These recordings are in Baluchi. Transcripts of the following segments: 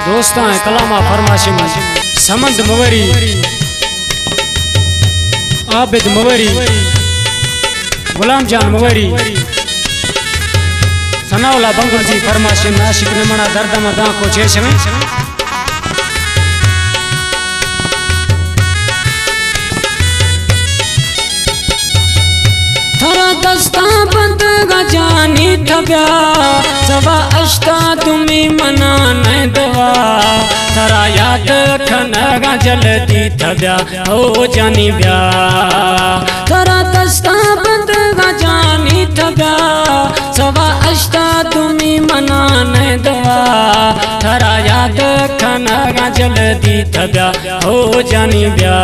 دوستاں کلام ءَ فرمائش اِنت سمند مغری، عابد مغری، غلام جان مغری، ثناء اللہ بنگلزی، فرمائش اِنت عاشق نمنا درد ما داں کو چیر شمیں۔ ترا دستاں بندگا جانی تبیا، سوا اشتا تمی منا نئے دوا۔ ترا یاد کنگا جلدی تبیا، او جانی بیا۔ ترا دستاں بندگا جانی تبیا، سوا اشتا تمی منا نئے دوا۔ ترا یاد کنگا جلدی تبیا، او جانی بیا۔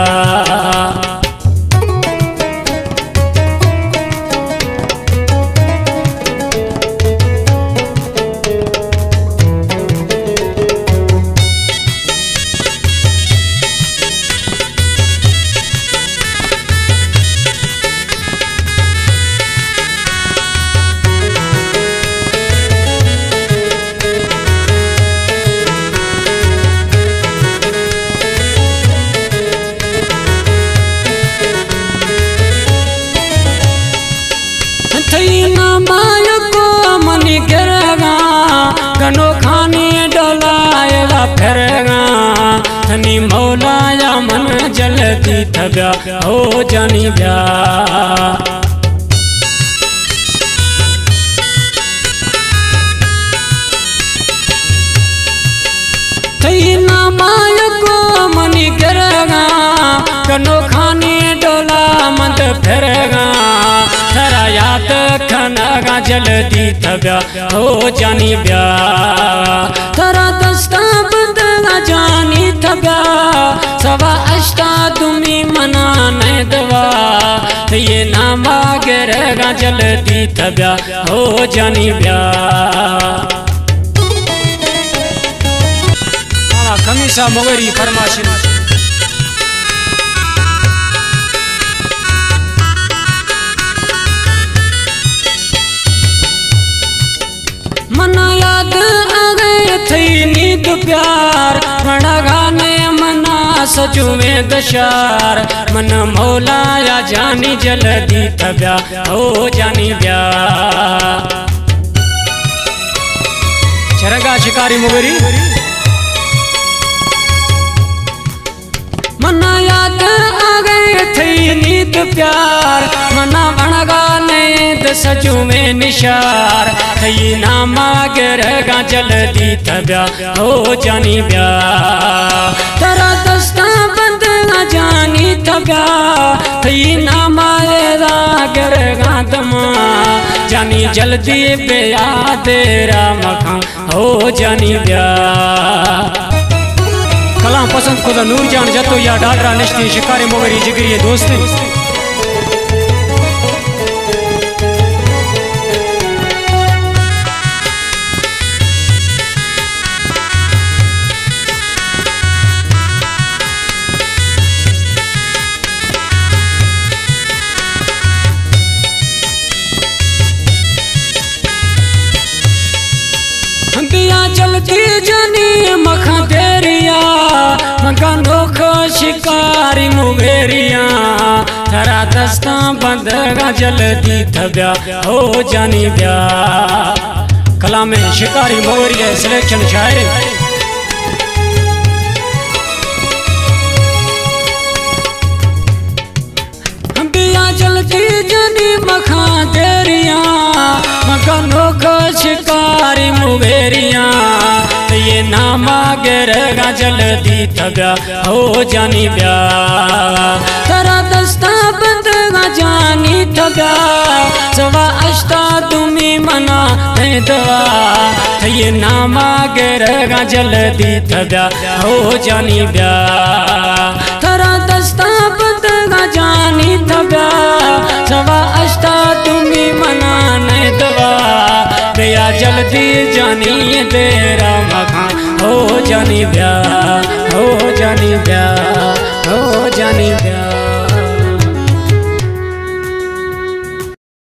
تئی ناما یکو منی گرگا، گنوکانی ڈولا ایلا پھرگا۔ تنی مولا یا من جلدی تبیا، او جانی بیا۔ تئی ناما یکو منی گرگا، گنوکانی ڈولا مند پھرگا۔ ترا یاد کنگا جلدی تبیا، او جانی بیا۔ ترا دستاں بندگا جانی تبیا، سوا اشتا تمی منا نئے دوا۔ تئی ناما گرگا جلدی تبیا، او جانی بیا۔ آنا کمیسا مغری فرمائش اِنت۔ منا یاد آگئے تئی نید پیار، مڑگانے منا سجویں دشار۔ من مولا یا جانی جلدی تبیا، او جانی بیا۔ چرگا شکاری مغری۔ منا یاد آگئے تئی نید پیار، منا وڑگا نید سجویں نشار۔ تئی ناما گرگا جلدی تبیا، او جانی بیا۔ ترا دستاں بندگا جانی تبیا، تئی ناما ایرا گرگا دما۔ جانی جلدی بیا، دیرا مکاں، او جانی بیا۔ کلام پسند کتا نور جان جتو یا ڈاڈرا نشتی شکاری مغری جگری دوستیں۔ بیا جلدی جانی مکاں دیریا، مگا نوکا شکاری مویریا۔ ترا دستاں بندگا جلدی تبیا، او جانی بیا۔ کلام شکاری مویری ءِ سلیکشن شاعر۔ بیا جلدی جانی مکاں دیریا، مگا نوکا شکاری مویریا۔ تئی ناما گرگا جلدی تبیا، او جانی بیا۔ ترا دستاں بندگا جانی تبیا، سوا اشتا تمی منا نئے دوا۔ تئی ناما گرگا جلدی تبیا، او جانی بیا۔ ترا دستاں بندگا جانی تبیا، سوا اشتا تمی منا نئے دوا۔ بیا جلدی جانی دیرا مکاں، او جانی بیا، او جانی بیا، او جانی بیا۔